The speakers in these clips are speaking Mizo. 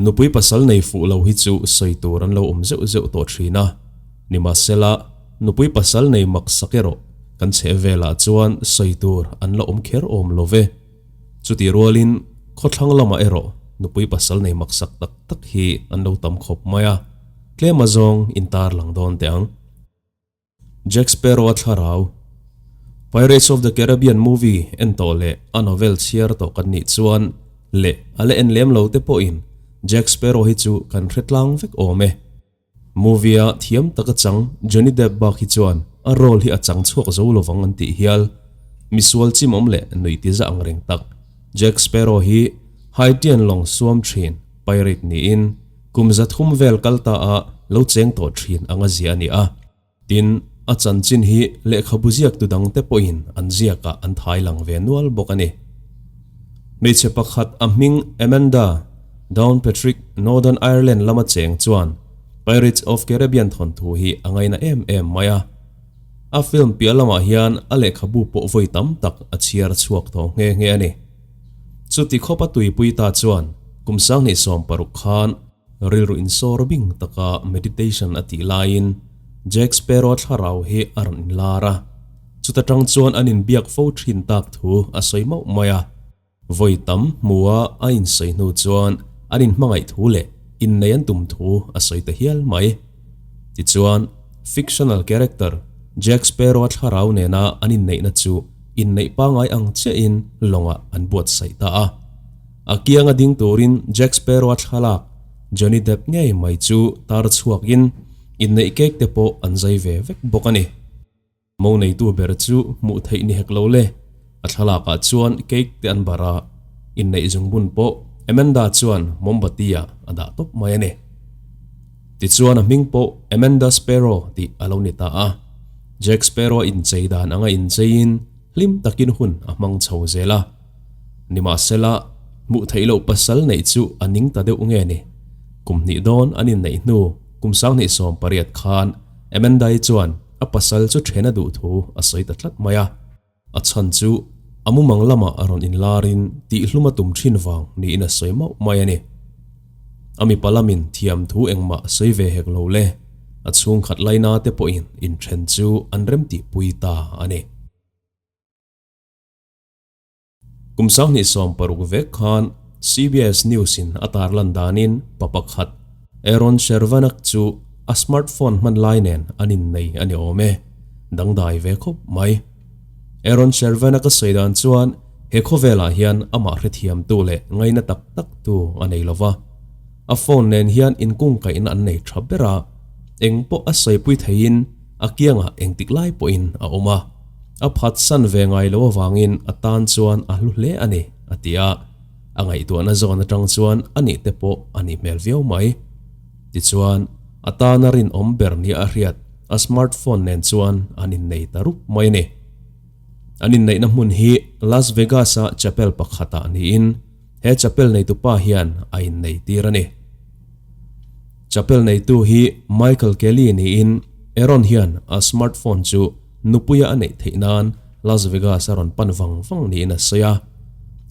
Nupui pasal nei fuh lo hi chu sawi tur an lo awm zeuh zeuh tawh thin a, nimahsela nupui pasal nei mak sak erawh kan chheh velah chuan sawi tur an la awm kher awm lo ve. Chutih rualin khawthlang lamah erawh nupui pasal nei mak sak tak tak hi an lo tam khawp mai a, tlem azawng intar lang dawn teh ang. Jack Sparrow-a thlarau, Pirates of the Caribbean movie en tawh leh a novel chhiar tawh kan nih chuan leh a la en lem lo te pawhin Jack Sparrow hi chu kan hre tlang vek awm e. Movie-a thiam taka chang Johnny Depp bak hi chuan a role hi a chang chhuak zo lovang an tih hial. Misual chimawm leh nui ti za ang reng tak Jack Sparrow hi Haitian lawng suam thin pirate niin Kum 300 vel kal ta a lo cheng tawh thin anga zia a ni a. Tin, a chanchin hi lehkhabu ziaktu dangte pawhin an ziakah an thai lang ve nual bawk a ni. Hmeichhe pakhat a hming Amanda Downpatrick, Northern Ireland lama cheng chuan Pirates of Caribbean thawnthu hi a ngaina em em mai a. A film piah lamah hian a lehkhabu pawh vawi tam tak a chhiar chhuak tawh nghe nghe a ni. Chuti khawp a tuipui ta chuan kum 2016 khan rilru insawr bing taka meditation a tih laiin Jack Sparrow thlarau hi a rawn inlar a, chuta tang chuan an inbiak fo thin tak thu a sawi mauh mai a. Vawi tam hmua a insawi hnu chuan an inhmangaih thu leh innei an tum thu a sawi ta hial mai. Tichuan, fictional character Jack Sparrow-a thlarau nena an inneihna chu inneih pangngai ang chiahin lawngah an buatsaih ta a. A kianga ding turin Jack Sparrow-a thlalak Johnny Depp ngei mai chu tar chhuakin inneih cake te pawh an zai ve vek bawk a ni. Mo neitu ber chu hmuh theih ni hek lo le. A thlalakah chuan cake te an barh a, inneih zungbun pawh Amanda chuan mombati-ah a dah tawp mai a ni. Tichuan a hming pawh Amanda Sparrow tih a lo ni ta a. Jack Sparrow a inchei dan anga incheiin hlim takin hun a hmang chho zel a. Nimahsela, hmuh theih loh pasal neih chu a ning ta deuh nge ni? Kum hnih dawn an inneih hnu kum 2018 khan Amanda-i chuan a pasal chu then a duh thu a sawi ta tlat mai a. A chhan chu a mumang lamah a rawn inlarin tihhlum a tum thin vang niin a sawi mauh mai a ni. A mipa lamin thiam thu engmah a sawi ve hek lo le, a chhungkhat laina te pawhin inthen chu an remtihpui ta a ni. Kum 2016 vek khan CBS News in a tarlan danin pa pakhat Aaron Shervanak chu a smartphone hman lai nen an innei a ni awm e, dangdai ve khawp mai. Aaron Shervanak a sawi dan chuan he khawvelah hian amah hrethiamtu leh ngaina tak tak tu a nei lova, a phone nen hian inkungkaihna an nei tha ber a, eng pawh a sawipui theiin a kiangah engtik lai pawhin a awm a. A phatsan ve ngai lo avangin a tan chuan a hlu hle a ni, a ti a. A ngaihtuahna zawn atang chuan a nih te pawh a nih hmel viau mai. Tichuan, a tana rinawm ber nia a hriat a smartphone nen chuan an innei ta rup mai a ni. An inneihna hmun hi Las Vegas-a chapel pakhatah niin he chapel neitupa hian a innei tir a ni. Chapel neitu hi Michael Kelly niin Aaron hian a smartphone chu Nupuia a neih theih nan Las Vegas a rawn pan vang vang niin a sawi a,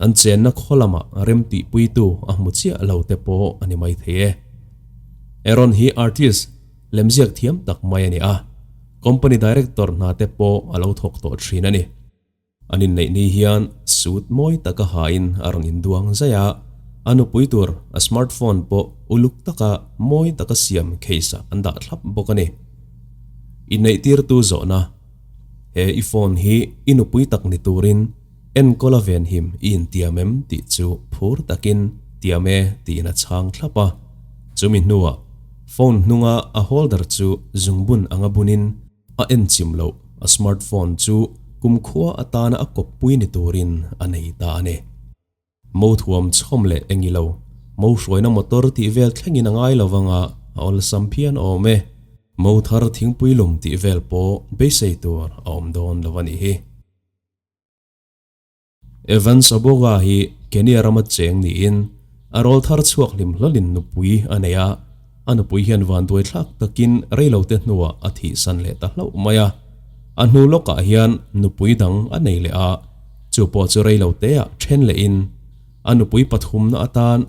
an chenna khaw lamah remtihpuitu a hmu chiah lo te pawh a ni mai thei e. Aaron hi artist, lemziak thiam tak mai a ni a, company director hna te pawh a lo thawk tawh thin a ni. An inneih ni hian suit mawi taka hain a rawn induang zai a, a nupui tur a smartphone pawh uluk taka mawi taka siam case ah an dah thlap bawk a ni. Inneihtirtu zawhna, He i phone hi i nupui tak ni turin enkawl a venhim i intiam em tih chu phur takin tiam e tiin a chhang thlap a. Chumi hnuah phone hnunga a holder chu zungbun anga bunin A enchim loh, a smartphone chu kumkhua atana a kawppui ni turin a nei ta a ni. Mo thuam chhawm leh eng i lo, mo hruaina motor tih vel thlengin a ngai lo vanga a awlsam phian awm e. Mo thar thingpui lum tih vel pawh beisei tur a awm dawn lo a nih hi. Evans Aboga hi Kenya rama cheng niin a rawl thar chhuak hlim hlawlin nupui a nei a, a nupui hian vanduai thlak takin reilote hnuah a thihsan leh ta hlauh mai a. A hnu lawkah hian nupui dang a nei leh a, chu pawh chu reiloteah then lehin a nupui pathumna atan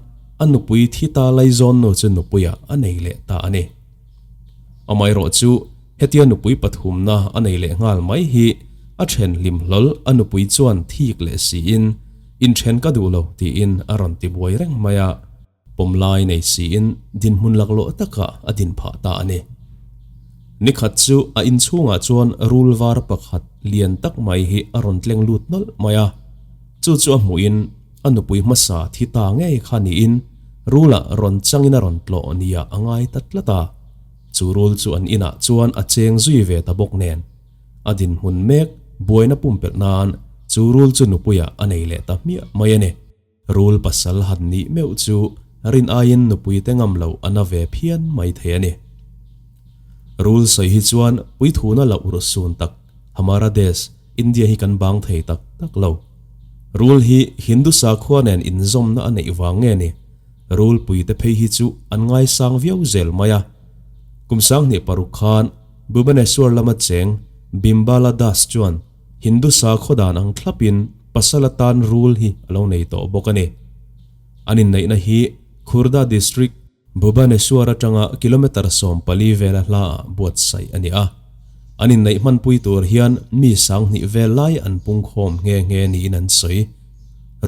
a nupui thi ta laizawnnu chu nupuiah a nei leh ta a ni. Amaherawhchu, hetia nupui pathumna a nei leh nghal mai hi a then hlim hlawl a nupui chuan thik leh siin, Inthen ka duh lo tiin a rawn ti buai reng mai a. Pawmlai nei siin dinhmun laklawh takah a din phah ta a ni. Nikhat chu a inchhungah chuan rul var pakhat lian tak mai hi a rawn tleng lut nawlh mai a. Chu chu a hmuhin a nupui hmasa thi ta ngei kha niin rulah rawn changin a rawn tlawh nia a ngai ta tlat a. Chu rul chu an inah chuan a cheng zui ve ta bawk nen a dinhmun mek buaina pumpelh nan chu rul chu nupuiah a nei leh ta hmiah mai a ni. Rul pasal han nih meuh chu rin aiin nupui te ngam loh a na ve phian mai thei a ni. Rul sawi hi chuan puithuna loh ru sun tak Hamara Desh, India hi kan bang thei tak tak lo. Rul hi Hindu sakhua nen inzawmna a neih vang nge ni? Rul puite phei hi chu an ngaisang viau zel mai a. Kum sanghnih paruk khan Bhubaneswar lama cheng Bimbala Das chuan Hindu sakhaw dan ang thlapin pasal atan rul hi a lo nei tawh bawk a ni. An inneihna hi Khurda District, Bhubaneswar atanga kilometre 14 vela hlaah buatsaih a ni a. An inneih hmanpui tur hian mi sanghnih vel lai an pungkhawm nghe nghe niin an sawi.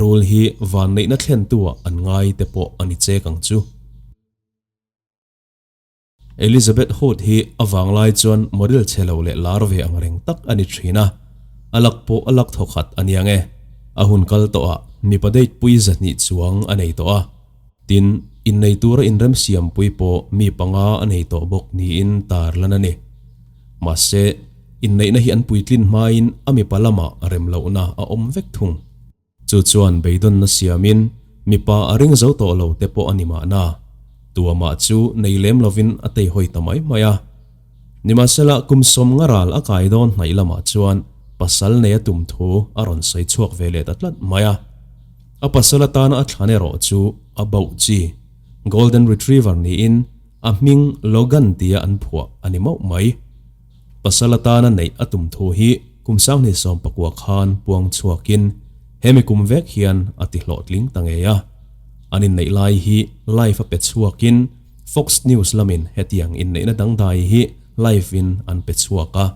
Rul hi vanneihna thlentuah an ngai te pawh a ni chek ang chu. Elizabeth Hood hi a vanglai chuan model chhe lo leh lar ve ang reng tak a ni thin a, a lak pawh a lak thawkhat a nia nge. A hun kal tawhah mipa date pui zahnih chuang a nei tawh a, tin, innei tura inremsiampui pawh mi panga a nei tawh bawk niin tar lan a ni. Mahse, inneihna hi an puitlin hmain a mipa lamah remlohna a awm vek thung. Chu chuan beidawnna siamin mipa a ring zo tawh lo te pawh a ni mahna, tuamah chu nei lem lovin a teihawi ta mai mai a. Nimahsela kum sawm nga ral a kai dawn hnaih lamah chuan pasal nei a tum thu a rawn sawi chhuak ve leh ta tlat mai a. A pasal atana a thlan erawh chu a bauh chi, Golden Retriever niin a hming Logan tia an phuah a ni mauh mai. Pasal atana neih a tum thu hi kum sanghnih 19 khan puang chhuakin hemi kum vek hian a ti hlawhtling ta ngei a. An inneih lai hi live a pe chhuakin Fox News lamin hetiang inneihna dangdai hi live in an pe chhuak a.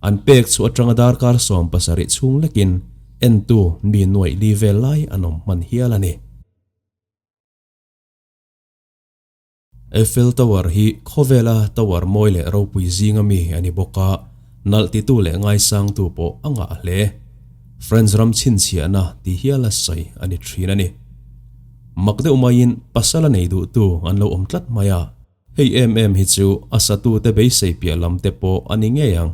An pek chu atanga darkar 17 chhung lekin entu mi nuaih li vel lai an awm hman hial a ni. Eiffel Tower hi khawvela tower mawi leh ropui zinga mi a ni bawk a, nalh titu leh ngaisangtu pawh a ngah hle. French ram chhinchhiahna ti hiala sawi a ni thin a ni. Mak deuh maiin pasal a nei duhtu an lo awm tlat mai a, hei em em hi chu a satute beisei piah lam te pawh a ni ngei ang.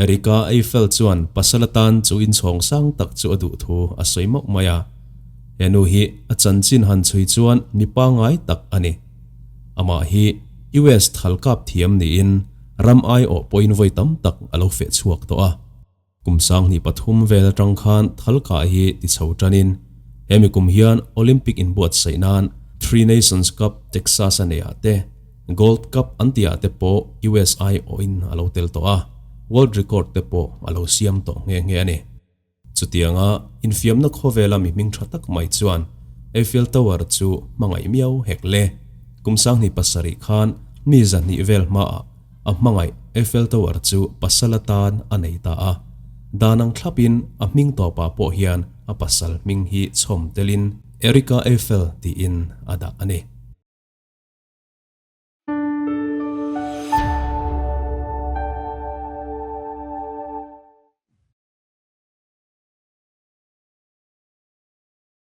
Erika Eiffel chuan pasal atan chu inchhawng sang tak chu a duh thu a sawi mauh mai a. He nu hi a chanchin han chhui chuan mi pangngai tak a ni. Amah hi US thal kap thiam niin ram aiawh pawhin vawi tam tak a lo feh chhuak tawh a. Kum 2003 vel atang khan thal kah hi ti chho tanin hemi kum hian Olympic inbuatsaih nan Three Nations Cup Texas a neihah te, Gold Cup an tihah te pawh US aiawhin a lo tel tawh a, World Record te pawh a lo siam tawh nghe nghe a ni. Chutianga infiamna khawvela mi hming tha tak mai chuan Eiffel Tower chu hmangaih miau hek le. Kum 2007 khan mi 200 vel hmaah a hmangaih Eiffel Tower chu pasal atan a nei ta a. Dan ang thlapin a hming tawpah pawh hian a pasal hming hi chhawm telin Erika Eiffel tiin a dah a ni.